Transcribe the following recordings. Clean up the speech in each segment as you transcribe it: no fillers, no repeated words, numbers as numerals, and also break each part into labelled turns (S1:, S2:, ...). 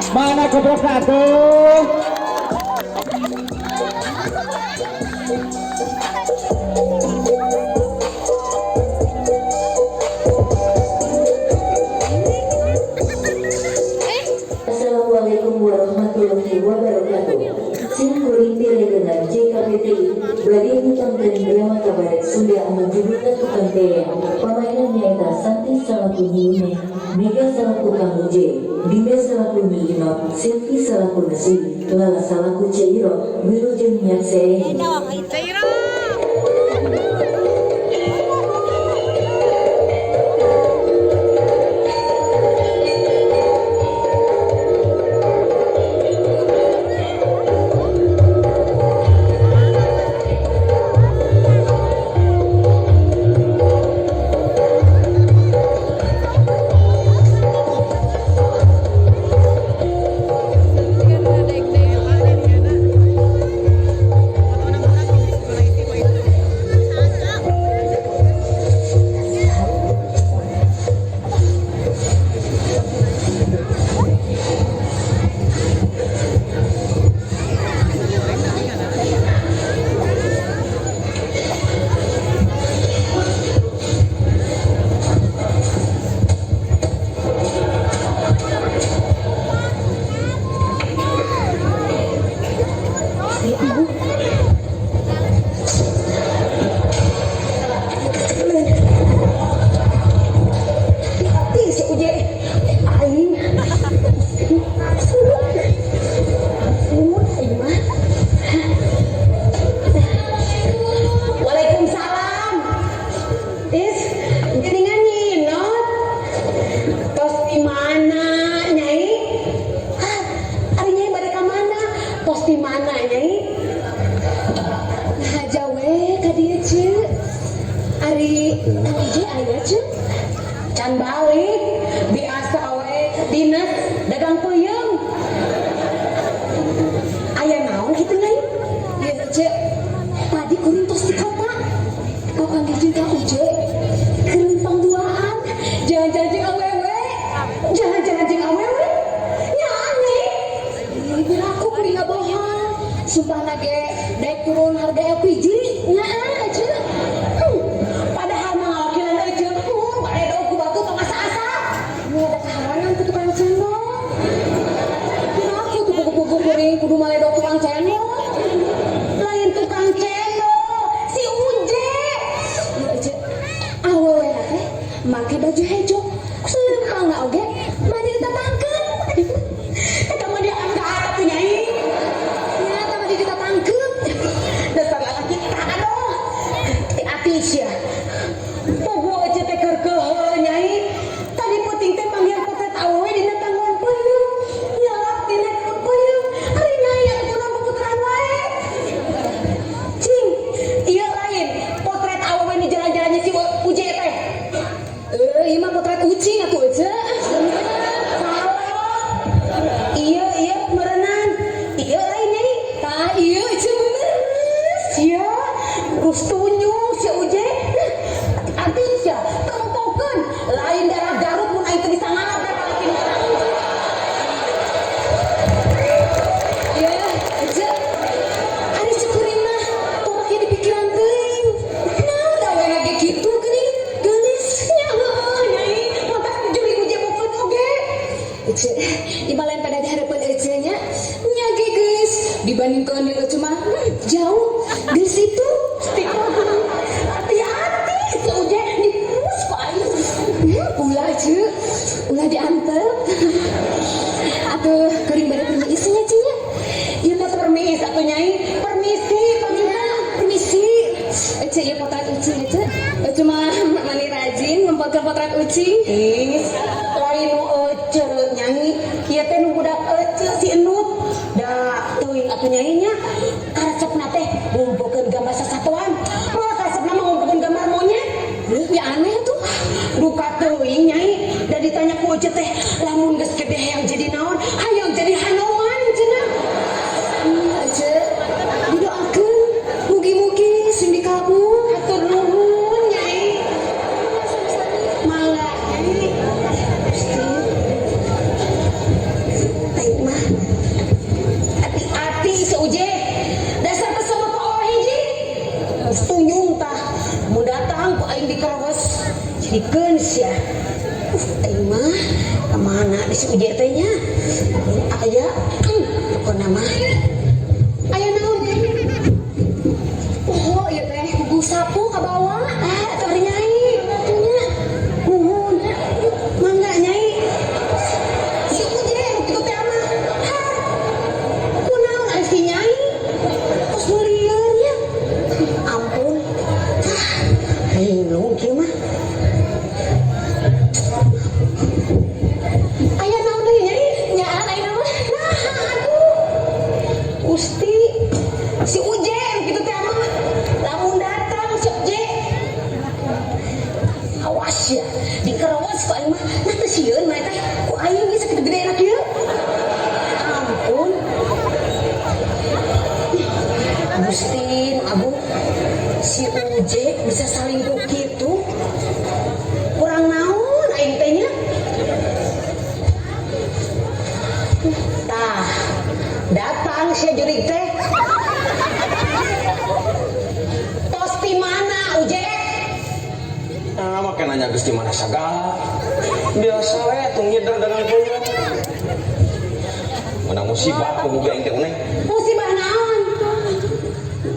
S1: Mana goblok atuh?
S2: Assalamualaikum warahmatullahi wabarakatuh. Sim kuring dengan JKPTI bade nyiptakeun drama kabaret Sunda anu judulna Tukang Peyem. Pamainna nyaeta Santi salaku Nyi Imeh, Mega salaku Kang Uje, Dinda salaku Nyi Inot, Silvi salaku Nesui, Lala salaku Ceiro, Wilujeng Nyakseni.
S3: Hati si Uje aing sumut aing mah. Waalaikumsalam. Is geningan nyinot tos di mana Nyai? Hah, ari Nyai bade ka mana? Tos di mana Nyai?
S4: Nah, jawe ka dieu Ceu. Ari Kang Ije aya Ceu?
S3: Can balik, biasa we dinas dagang peuyeum. Aya naon kitu Nyai?
S4: Ieu Ceu. Tadi kuring tos di kota. Papanggih jeung Kang Uje. Keur leumpang duaan. Jalan-jalan jeung awewe.
S3: Jalan-jalan jeung awewe? Nya aneh.
S4: Ih, piraku kuring ngabohong. Sumpah ge daek turun harga LPG. Nya Ceu.
S3: Padahal mah ngawakilan ece, baredo ku batu tong asa-asa.
S4: Ini ada kehalangan ku tukang cendol. Piraku tuh pugu-pugu kuring kudu maledog tukang cendol.
S3: Lain tukang cendol, si Uje.
S4: Ieu Ece, awewe teh make baju hejo. Leumpangna oge mani ditatangkeun.
S3: Eta mah dia angkat atuh Nyai.
S4: Nya tah mani ditatangkeun.
S3: Dasar lalaki tak aduh. Hati-hati sia. Pugu ece teh keur keuheul Nyai. Tadi peuting teh manggihan potret awewe dina tangguan peuyeum. Nyalak dina peuyeum. Ari Nyai atuh kunaon puputeran wae. Cing, ieu lain potret awewe di jalan-jalannya si Uje teh.
S4: Eh, ieu mah potret ucing atuh Ece.
S3: Salah. Iya, iya, merenan. Iya lain Nyai.
S4: Tah ieu Ece bener.
S3: Sia, terus tunjuk si Uje. Hati-hati sia, tentokeun. Lain darah Garut mun aing teu bisa ngalap da balikin darah Uje.
S4: Ya, Ece. Ari cek kuring mah tong make dipikiran teuing. Naon da we ge kitu geuning geulis.
S3: Nya heueuh Nyai, matak juri Uje bukeun oge.
S4: Ece, ieu mah lain pada dihareupeun Ece nya. Nya ge geus dibandingkeun jeung Ece mah jauh. Geus itu
S3: Hati-hati si Uje dipus ku aing.
S4: Ulah Ece, ulah diantep. Atuh kuring bade permisi nya Ce nya.
S3: Ieu mah permisi atuh Nyai. Permisi,
S4: Nya, permisi. Ece ieu potret ucing Ece. Ece mah mani rajin ngumpulkeun potret ucing.
S3: Is, lain nu ece Nyai. Ieu teh nu budak ece si Enut. Da teuing atuh Nyai nya. Karesepna teh ngumpulkeun gambar sasatoan. Malah karesepna mah ngumpulkeun gambar monyet.
S4: Ya aneh tuh.
S3: Duka teuing Nyai. Da ditanya ku ece teh, lamun geus gede hayang jadi naon? Hayang jadi Hanoman cenah.
S4: Ece, didoakeun mugi-mugi sing dikabul.
S3: Hatur nuhun Nyai. Mangga Nyai.
S4: Gusti.
S3: si Uje teh nya. Aya, pokona mah. Aya naon?
S4: Oh, ieu teh kudu sapu ka bawah.
S3: Ah, atuh ari Nyai.
S4: Atunya.
S3: Nuhun. Mangga, Nyai. Si Uje nu kitu teh mah. Hah. Kunaon ari si Nyai? Tos meulieun nya. Ampun. Ah, linglung kieu mah. Aya naon deui, Nyai?
S4: Nyaan ayeuna mah.
S3: Nah, aduh. Gusti, si Uje nu kitu teh mah. Lamun datang si Uje. Awas ya, dikerewas ku aing mah. Nah teu sieun mah teh. Ku aing geus sakitu gede enak ieu. Ampun. Gusti, nu agung. Si Uje bisa salingkuh kitu. Kurang naon aing teh nya. Tah, datang si jurig teh. Tos di mana, Uje?
S5: Nah, make nanya geus di mana sagala. Biasa we atuh ngider dengan peuyeum. Menang musibah kudu aing teh uneng.
S3: Musibah naon?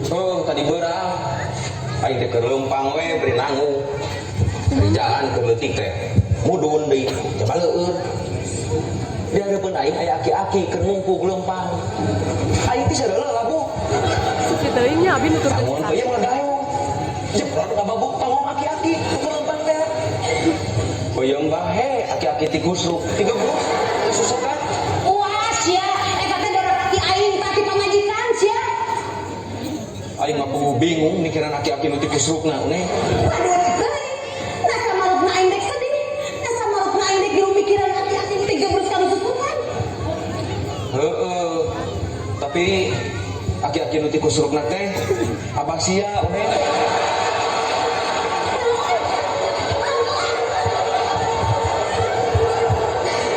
S5: Oh, tadi beurang. Aing teh keur leumpang we beri nanggung. Di jalan keur leutik teh. Mudun deui, coba leueur. Di hareupeun aing aya aki-aki keur mungkug leumpang. Aing teh sareuleuh labuh.
S6: Suci teuing nya abi nuturkeun
S5: Tangon peuyeum ngadaung. Jeprot ngababuk tangong aki-aki keur leumpang teh. Peuyeum bahe aki-aki tikusruk, tigebrus, susukan.
S3: Uas ya, eta teh doraka ti aing tah ti pamajikan sia.
S5: Aing mah kudu bingung mikiran aki-aki nu tikusrukna uneh.
S3: Waduh, teuing. Nasa marukna aing dek sedih. Nasa marukna aing dek mikiran aki-aki tigebrus ka susukan.
S5: Heeh. Tapi aki-aki nu tikusrukna teh abah sia uneh.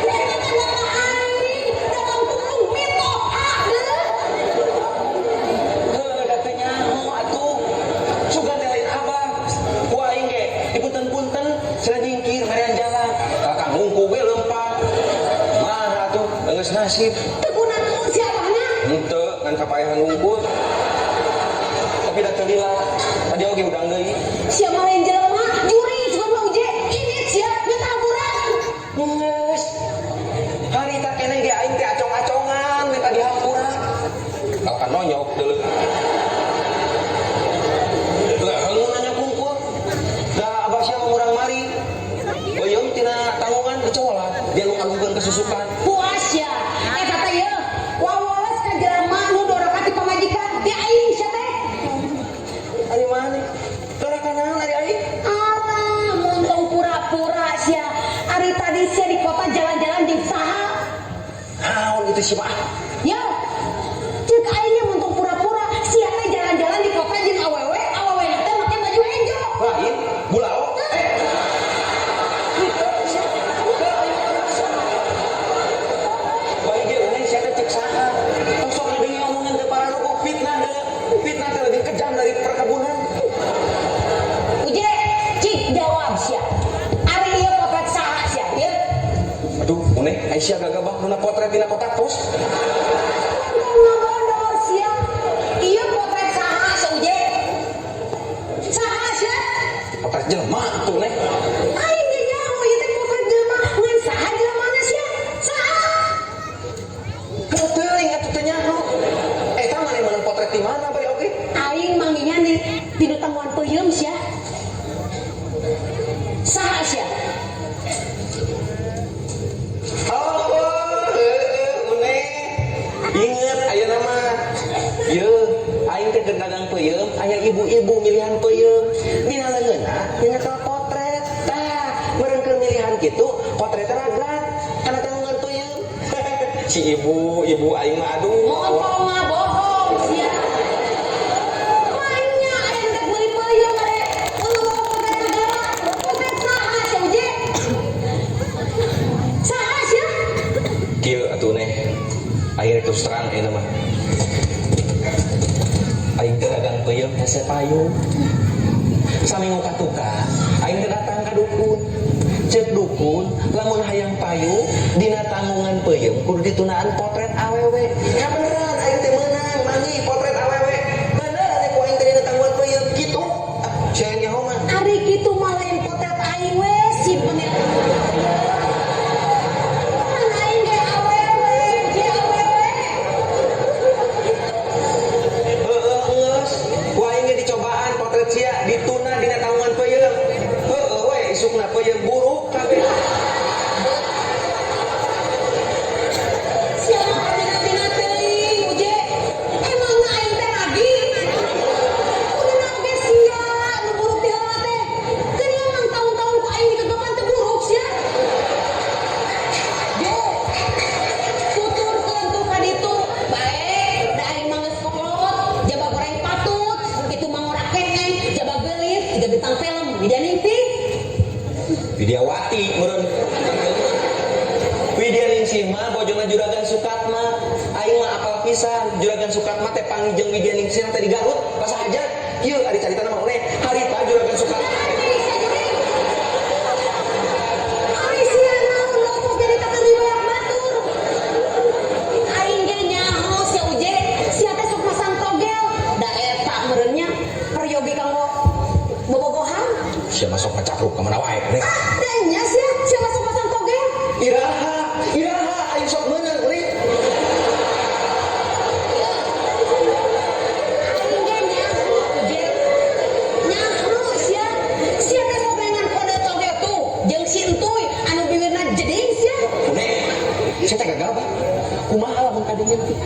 S3: Eta teh bapak aing, dalam tukung mitoha deuh.
S5: Heuh, da teh nyaho atuh. Sugan teh lain abah. Ku aing ge dipunten-punten cenah nyingkir merean jalan. Kakang ngungku we leumpang. Mah atuh geus nasib.
S3: Teu kunaon si abahna?
S5: Henteu ngan kapaehan wungkul. Tapi da teu lila. Tadi oge hudang deui.
S3: Sia mah lain jelema, juri sugan mah Uje. Indit sia minta hampura.
S5: Geus. Harita keneh ge aing teh acong-acongan minta dihampura. Kalkan nonyok deuleu. Leuheung mun nanya kungkul. Da abah sia mah murang mari. Peuyeum tina tanggungan dicolak, dia alung-alungkeun ka susukan.
S3: Puas ya. Eta teh yeuh, wawalas ka jelema nu doraka ti pamajikan ti aing sia teh.
S5: Ari maneh? Doraka naon ari aing?
S3: Alah, montong pura-pura sia. Ari tadi sia di kota jalan-jalan jeung saha?
S5: Naon itu sih mah?
S3: Yo, ceuk aing nya montong pura-pura sia teh jalan-jalan di kota jeung awewe, awewe teh make baju hejo.
S5: Lain, bulao. Bae ge uneng sia teh ceuk saha? Tong sok deui omongan teh pararuguh fitnah deui. Fitnah teh lebih kejam dari perkebunan.
S3: Uje, cik jawab sia. Ari ieu potret saha sia? Ieu.
S5: Aduh, uneng Aisyah gagabah nuna potret dina kotak pos.
S3: Montong ngabodor sia. Ieu potret saha sia Uje? Saha sia?
S5: Potret jelema atuh neng.
S3: Aing ge nyaho ieu teh potret jelema. Ngan saha jelemana sia? Saha?
S5: Heuh teuing atuh teu nyaho. Eta maneh meunang potret di mana bari oge?
S3: Aing manggihnya nih di nu tangguhan peuyeum sia. Saha sia?
S5: Oh, heueuh uneng. Inget ayeuna mah. Yeuh, aing teh keur dagang peuyeum, aya ibu-ibu milihan peuyeum. Dina leungeunna nyekel potret. Tah, meureun keur milihan kitu, potretna ragrat kana tanggungan peuyeum. Si ibu, ibu aing mah aduh.
S3: Montong ngabohong sia. Mainnya aing dek meuli peuyeum are eueuh potret segala. Potret saha sia Uje? Saha sia?
S5: Kieu atuh neh. Aing rek terus terang ayeuna mah. Aing teh dagang peuyeum hese payung. Saminggu ka tukang, aing teh datang ka dukun. Cek dukun, lamun hayang payu dina tanggungan peuyeum kudu ditundaan potret awewe. Kabeneran aing teh meunang manggih potret awewe. Bener ane ku aing teh dina tanggungan peuyeum kitu. Ah, sia nyaho mah.
S3: Ari kitu mah lain potret aing we simpen itu. Kan aing ge awewe, ge awewe.
S5: Heeh, geus. Ku aing ge dicobaan potret sia dituna dina tanggungan peuyeum. Heeh we isukna peuyeum buruk kabeh.
S3: Siapa tina-tina teuing uje? Emangna aing teh ragi? Udah oge sia nu buruk ti heula teh. Geuning emang tahun-tahun ku aing digegepan teh buruk sia. Jo. Tuturkeun tuh ka ditu. Bae, da aing mah geus kolot, jaba goreng patut, kitu mah ngora keneh, jaba geulis, jiga bintang film, Widya Ningsih.
S5: Widyawati meureun. Widya Ningsih mah bojona Juragan Sukatma. Aing mah apal pisan Juragan Sukatma teh panggih jeung Widya Ningsih teh di Garut pas hajat. Ieu ari caritana mah uneh harita Juragan Sukatma.
S3: Ari sia naon lopos nyaritakeun riwayat batur. Aing ge nyaho sia uje, sia teh sok masang togel. Da eta meureun nya peryogi kanggo bobogohan.
S5: Sia masuk ngacapruk ka mana wae uneh.
S3: Da nya sia, sia masuk masang togel.
S5: Iraha, iraha aing sok meunang uneh.
S3: Aing ge nyaho uje. Nyaho sia. Sia teh sok dengan kode togel tuh jeung si entuy anu bibirna jeding sia.
S5: Uneh, sia teh gagal bah. Kumaha lamun kadengeun teh?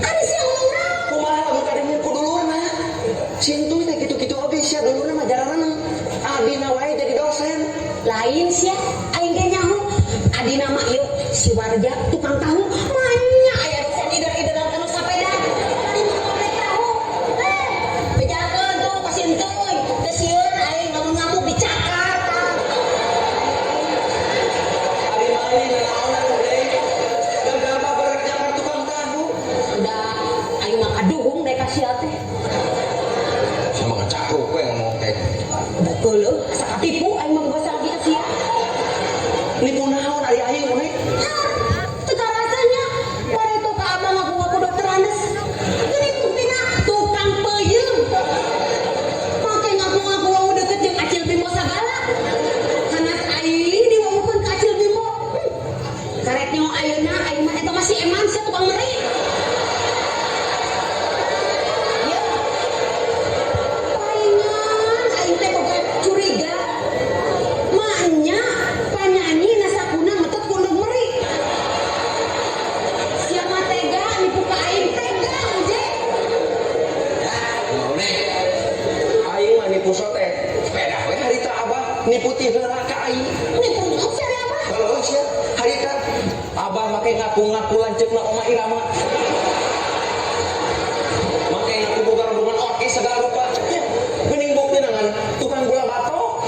S3: Ari sia ngomong naon?
S5: Kumaha lamun kadengeun ku dulurna? Si entuy teh kitu-kitu oge sia dulurna mah jarareuneng. Adina wae jadi dosen.
S3: Lain sia, aing ge nyaho. Adina mah ieu si Warja tukang tahu, manya aya dosen ider-ideran kanu sapeda. Di komplek tahu. Eh, bejakeun tuh ka si entuy. Teu sieun aing lamun ngamuk dicakar tah.
S5: Ari maling nanaonan uneh. Gagal bah berek nyamar tukang tahu.
S3: Udah aing mah kaduhung deh ka sia teh.
S5: Sia mah ngacapruk we ngomong teh.
S3: Betul leuh, asa katipu aing mah boga salaki ka sia.
S5: Nipu naon ari aing uneh?
S3: Hah, teu karasanya bareto ka abang ngaku-ngaku dokter Andes. Geuning buktina tukang peuyeum. Make ngaku-ngaku wau deket jeung Acil Bimbo sagala. Hanas aing diwawukeun ka Acil Bimbo. Karek nyaho ayeuna aing mah eta mah si Eman sia tukang meri. Ya. Palingan aing teh boga curiga. Maenya panyanyi nasakuna metet ku endog meri. Sia mah tega nipu ka aing tega uje.
S5: Ya, uneh. Aing mah nipu sote. Pedah we harita abah nipu ti heula ka aing.
S3: Nipu naon sia ari abah?
S5: Heuh sia, harita abah make ngaku-ngaku lanceukna Oma Irama. Make ngaku boga rombongan orkes segala rupa. Ya, geuning buktina ngan tukang gula batok.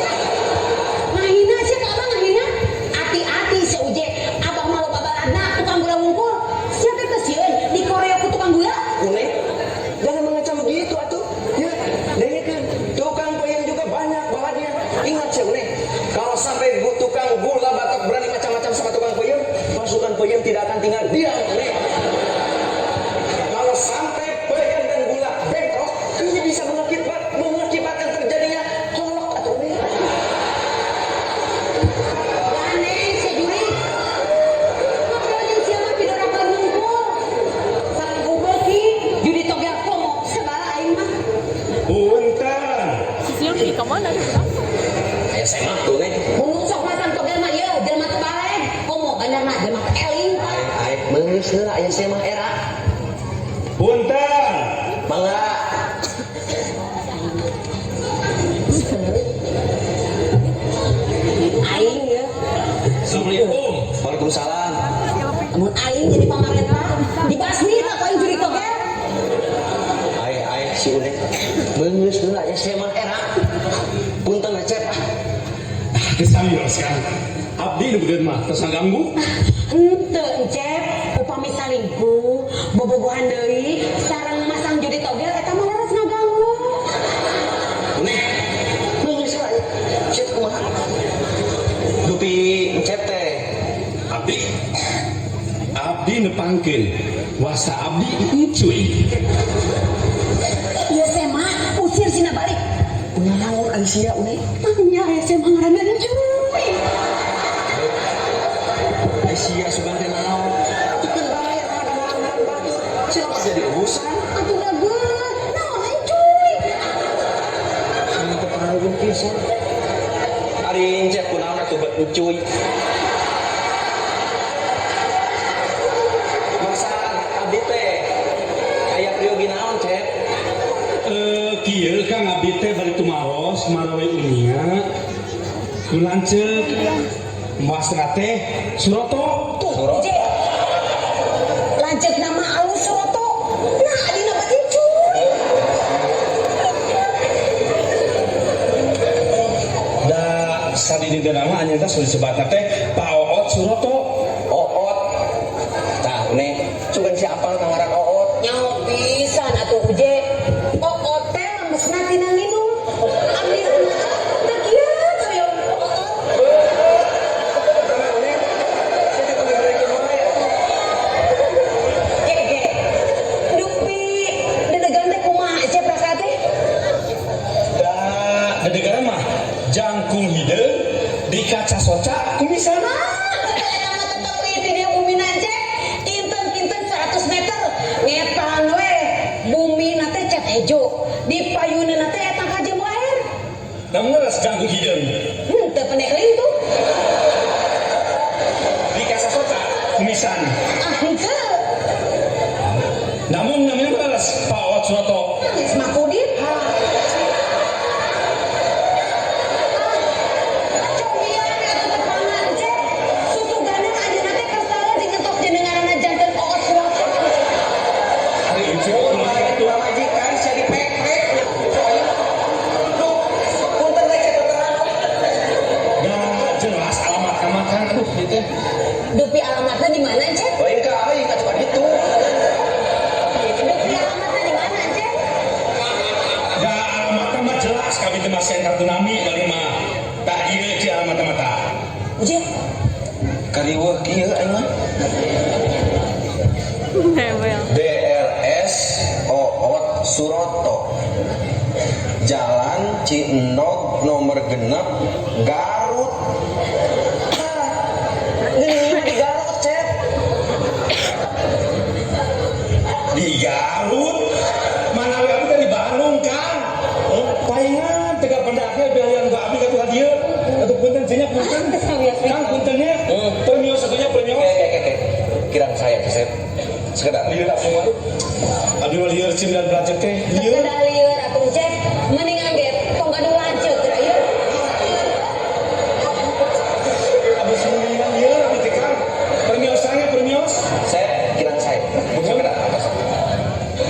S3: Ngahina sia ka abah ngahina. Ati-ati sia uje. Abah mah loba baladna tukang gula wungkul. Sia teh teu sieun di Korea ku tukang gula.
S5: Uneh, jangan mengecam begitu atuh. Ya, dengekeun. Tukang peuyeum juga banyak baladnya. Ingat sia uneh, kalau sampai tukang gula batok berani macam-macam sama tukang peuyeum, pasukan peuyeum tidak akan tinggal diam, uneh. Kalau sampai peuyeum dan gula bentrok, ini bisa mengakibatkan terjadinya kolok atau uneh.
S3: Aneh sia jurig. Ngobrol jeung sia mah pidorakeun wungkul. Sakubeuki judi togel komo sabala aing mah.
S1: Punten.
S6: Si Sion di kamana tuh budak?
S5: Aya semak tuh nih.
S3: Mun sok masang togel mah ieu jelema teu baleg. Komo bandarna jelema teu eling tah.
S5: Aing meunggeus heula aya semah era.
S1: Punten.
S5: Mangga.
S3: Aing ya.
S1: Assalamualaikum.
S5: Waalaikumsalam.
S3: Mun aing jadi pamarentah dibasmi tah ku aing juri togel.
S5: Aing aing si Uneh. Meunggeus heula aya semah era. Punten Cep.
S1: Geus samios kan. Abdi nu geudeun mah tos ngaganggu.
S3: Henteu Encep, upami salingkuh, bobogohan deui, sareng masang judi togel eta mah leres ngaganggu.
S5: Uneh. Meunggeus heula aya. Sia teh kumaha? Dupi
S1: Abdi nepangkeun wasta abdi Encuy.
S3: Ieu sema usir sina balik.
S5: Kunaon ari sia une?
S3: Tanya aya sema ngaranna Encuy.
S5: Ari sia sugan teh naon? Atuh keun bae ngaran batur. Sia mah jadi urusan.
S3: Atuh dageun, naon Encuy?
S5: Sia teh pangaruh pisan. Ari Encep kunaon atuh bet Encuy? Masa abdi teh aya priyogi naon, Cep?
S1: Kieu Kang, abdi teh bari tumaros marawe uninga ku lanceuk wasna teh Suroto.
S3: Tuh,
S5: Suroto.
S3: Uje. Lanceuk nama alus Suroto. Nah, adina bet Encuy.
S1: Da sadini nama anjeun teh disebatna teh Pak Oot Suroto.
S5: Oot. Tah, une sugan si apal ka ngaran Oot.
S3: Nyaho pisan atuh Uje. Oot teh lemesna tina nginum. Abdi teu kieu hoyong oot.
S5: Karena une sia teh ngarekeun wae.
S3: Ge ge. Dupi dedegan teh kumaha Cep raka teh?
S1: Da dedegan mah jangkung hideung di kaca soca kumisan.
S3: Ah, eta mah tetep ieu ti dieu bumina Cep. Kinten-kinten 100 meter ngetan we. Bumina teh cat hejo. Di payuneuna teh eta kajem waer.
S1: Namun geus jangkung hideung
S3: Teu penek lintuh.
S1: di kaca soca kumisan.
S3: Ah, henteu.
S1: Namun namanya geus Pak Oot Suroto.
S3: Geus mah kudit. Cobian atuh tepangan Cep. Susugana anjeunna teh kersala jeung ngetos jeung ngaranna janten Oot Suroto.
S1: Ari Encuy kumaha
S5: Kumaha
S1: kitu?
S5: pamajikan sia dipek-pek. Duh, punten we Cep terang.
S1: Da jelas alamat ka makan aduh ieu teh.
S3: Dupi alamatna di mana Cep?
S5: Lain ka aing ka cuma gitu.
S3: Dupi alamatna di mana Cep?
S1: Da alamatna mah jelas kami teh mah sen kartu nami bari mah. Tah ieu ci alamatna mah tah.
S3: Uje,
S5: Kariweuh kieu aing mah.
S6: Nebel.
S5: DRS Oot Suroto. Jalan Ciendog nomor 6 Garut. Tah, geuning mah di Garut, Cep.
S1: Di Garut. Mana we abdi teh di Bandung, Kang. Palingan tega pendaknya biaya enggak abdi ka dieu. Atuh punten cenah punten. Kang puntennya. Permios satunya permios.
S5: Oke, oke, oke. Kirang saya, Cep. Sekedar.
S1: Lieur atuh mah. Abdi mah lieur cim dan belajar teh. Lieur.
S3: Sekedar lieur atuh Cep, mendingan ge tong gaduh lanceuk geura ieu.
S1: Abdi mendingan lieur abdi teh Kang. Permiosannya permios.
S5: Saya kirang saya. Sekedar atas.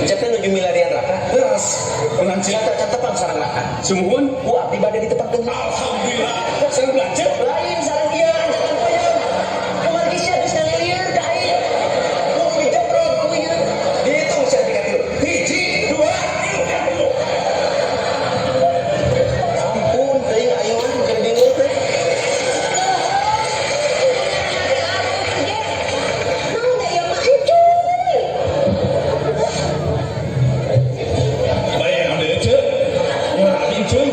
S5: Cep teh nuju milarian raka.
S1: Beras. Pengancian.
S5: Catat sareng raka.
S1: Sumuhun.
S5: Ku abdi bade ditepangkeun.
S1: Alhamdulillah. Sareng belajar.
S5: Lain sareng ieu ancakan peuyeum. Kumargi sia geus ngalieur ka aing. Kudu dijeprot ku ieu. Dihitung sia tiga tilu. Hiji, dua, tilu. Ampun, teuing aing mah keur bingung teh.
S3: Uje, naon da ieu mah Encuy.
S1: Bae anu deui ceu. Nyawa abdi Encuy.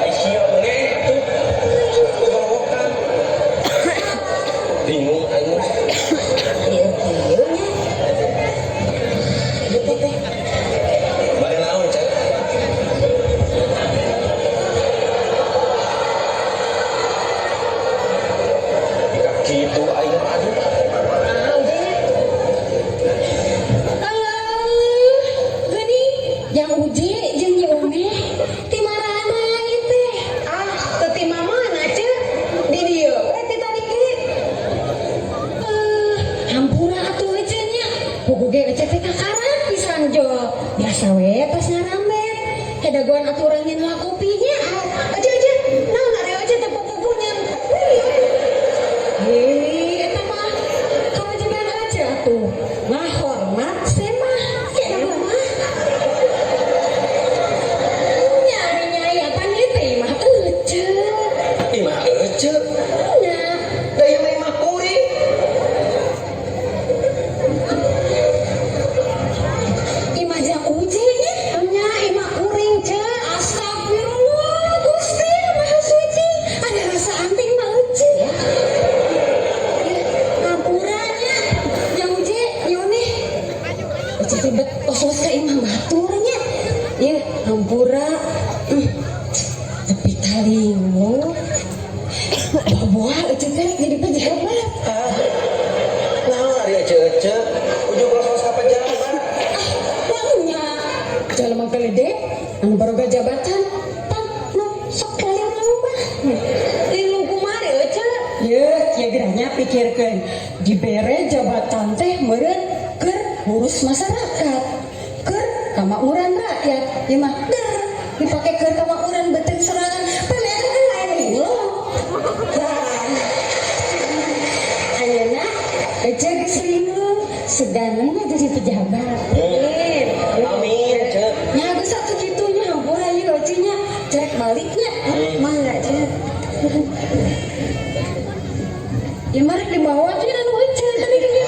S5: Ai sia une atuh. Gorowokan. Bingung aing mah.
S3: Ieu kieu nya. Ieu teh teh.
S5: Bade naon, Cep? Jika kitu aing mah aduh.
S3: Ah, Uje nya.
S4: Alah, geuning yang Uje jeung Nyi Une ti marana ieu teh?
S3: Ah, teu ti mamana Ceu? Di dieu we ti tadi ge.
S4: Eh, hampura atuh Ece nya. Puguh ge Ece teh kakarak pisan jo. Biasa we tos ngarambet. Hedagoan atuh urang nyeun lah kopinya.
S3: Ah, Ece Ece, naon ari Ece teh pupupuh nyeun kopi atuh.
S4: Hei, eta mah kewajiban Ece atuh. Ngahormat semah.
S3: Saya mah.
S4: Nyari nyai apa ieu teh imah Ece.
S5: Imah Ece.
S4: Nya,
S5: Da ieu mah imah kuring.
S4: Hampura. Tapi kalinglung. Bawa ece teh jadi pejabat.
S5: Ah, naon ari ece-ece? Ujung los ka pejabat.
S4: Nya, jelema gede anu baroga jabatan. Pan nu sok kalinglung mah.
S3: Linglung kumaha Ece?
S4: Ye, kieu gerahnya pikirkeun. Dibere jabatan teh meureun keur ngurus masyarakat. Keur kamakmuran rakyat. Ieu mah der dipake keur kamakmuran beuteung sorangan. Pan eta kan lain linglung. Nah, ayeuna Ece geus linglung, seganana jadi pejabat.
S3: Amin.
S5: Amin, Cek.
S4: Nya geus atuh kitu nya, hampura ieu Ece nya. Cerek baliknya.
S3: Mangga, Ece.
S4: Ya mari dibawa tuh anu Ece tadi gini.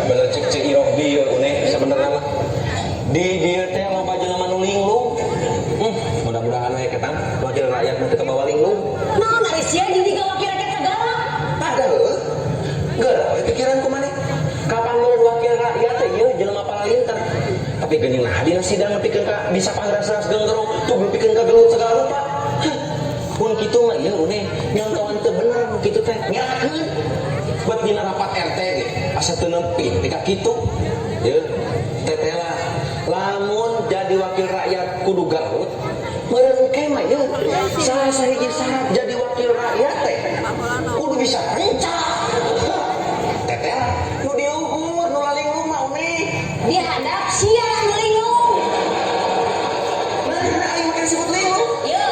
S5: Bener cek Cek Iroh bieu une sebenarnya mah. Di dieu teh loba jelema nu linglung. Mudah-mudahan we ketang wakil rakyat mah teu kabawa linglung.
S3: Naon ari sia jadi ka wakil rakyat segala?
S5: Ada heuh. Geura we pikiran ku maneh. Kapan meureun wakil rakyat teh ieu jelema palalinter. Tapi geuning nah dina sidang nepikeun ka bisa pangras-ras genggerong, tuh nepikeun ka gelut segala rupa. Hah, mun kitu mah ieu une nyontohan teu bener nu kitu teh ngerakeun. Buat dina rapat RT ge asa teu nempi nepi ka kitu. Yeuh, teteh lah. Lamun jadi wakil rakyat kudu garut, meureun ke mah ieu salah sahiji syarat jadi wakil rakyat teh kudu bisa rencak. Teteh lah, nu diukur nu lalinglung mah une.
S3: Dihadap sia nu linglung.
S5: Nah, aing make disebut linglung.
S3: Ye,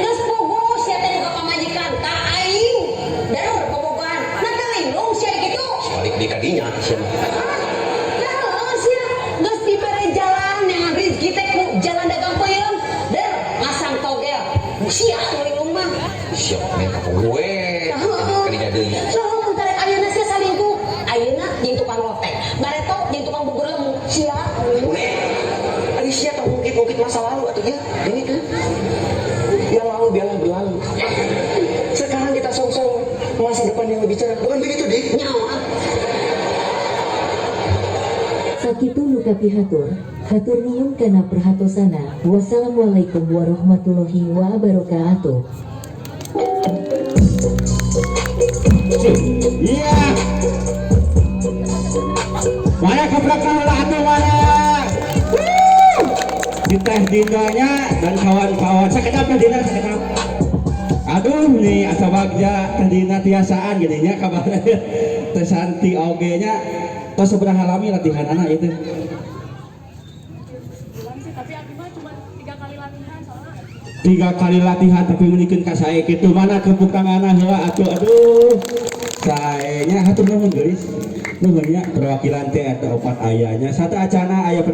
S3: geus puguh sia teh boga pamajikan ka aing. Der bobogohan. Nah teu linglung sia kitu.
S5: Balik di kadinya sia mah.
S3: Nah, heueuh sia geus dibere jalan yang rezeki teh ku jalan dagang peuyeum. Der ngasang togel. Sia nu linglung mah.
S5: Siap nih ka gue.
S3: Nah, heueuh.
S5: Kadinya deui.
S3: Lah mun tarek ayeuna sia salingkuh. Ayeuna jeung tukang lotek. Bareto jeung tukang bubur lemu. Sia nu linglung.
S5: Une, ari sia tong ungkit-ungkit masa lalu atuh ya. Ini kan yang lalu biarlah berlalu. Sekarang kita songsong masa depan yang lebih cerah. Bukan begitu, Dik?
S3: Nyawa.
S2: Sakitu nu kapihatur, hatur nuhun kana perhatosana. Wassalamualaikum warahmatullahi wabarakatuh.
S1: Iya. Mana keprakan lah atuh mana? Di teh Dindanya dan kawan-kawan. Sakedap teh Dinda sakedap. Aduh nih asa bagja teh Dinda tiasaan gini nya kabarnya. Teh Santi oge nya tos sabaraha lami latihan anak itu?
S6: Bulan sih, tapi aku mah cuma 3 kali latihan soalnya.
S1: 3 kali latihan tapi menikeun ka sae kitu, mana tepuk tanganna heula atuh, aduh saenya, hatur nuhun geulis, nuhun nya perwakilan teh eta opat ayanya satu acana aya.